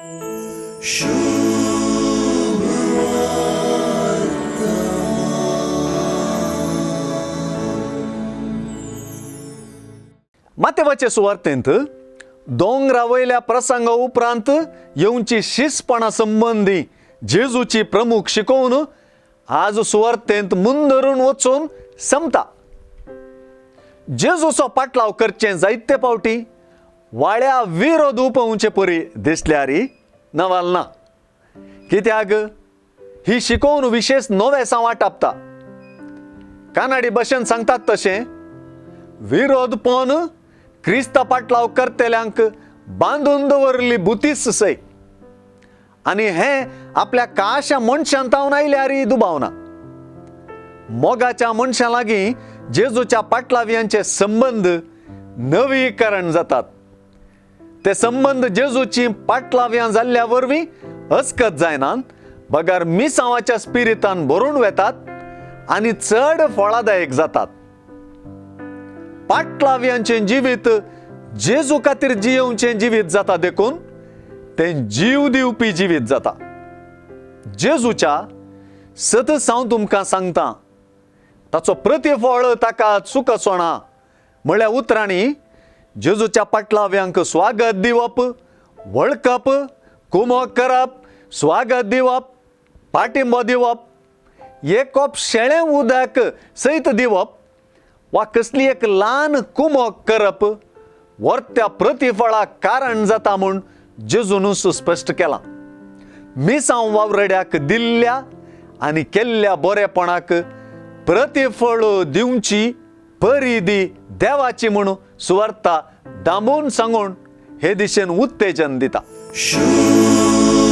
मातेवाचे सुवार्तेंत दोंगरा वयल्या प्रसंगा उपरांत येवची शिसपणा संबंदी जेजूची प्रमुख शिकोवन आज सुवार्तेंत मुंदरून वचून संपता. जेजूचो पाटलाव करचें जायते फावटी वाळ्या विरोध उपवचे परी दिसल्यार नवाल ना, कित्याक ही शिकोवन विशेष नवेसांव आटापता. कानाडी भाशेन सांगतात तशें विरोधपण क्रिस्ता पाटलाव करतल्यांक बांदून दवरली बुतीस सय आनी हें आपल्या काशा मनशान तावन आयल्यार दुबावना. मोगाच्या मनशां लागीं जेजूच्या पाटलाव्यांचे संबंद नवीकरण जातात. ते संबंद जेजूची पाटलाव्यां जाल्ल्या वरवीं अस्कत जायनात, बगर मिसांवाच्या स्पिरितान भरून वेतात आनी चड फळादायक जातात. पाटलाव्यांचें जिवीत जेजू खातीर जियेवचें जिवीत जाता, देखून तें जीव दिवपी जिवीत जाता. जेजूच्या सतत हांव तुमकां सांगता, ताचो प्रतिफळ ताका चुकचो ना म्हळ्या उतरांनी जेजूच्या पाटलाव्यांक स्वागत दिवप, वळखप, कुमोक करप, स्वागत दिवप, पाठिंबो दिवप, एक कोप शेळें उदक सयत दिवप वा कसली एक ल्हान कुमोक करप वर्त्या प्रतिफळाक कारण जाता म्हूण जेजूनूच स्पश्ट केलां. मिसांव वावरड्याक दिल्ल्या आनी केल्ल्या बरेपणाक प्रतिफळ दिवची परिदी देवाची म्हूण सुवार्ता दामून सांगून हे दिशेन उत्तेजन दिता. शुभ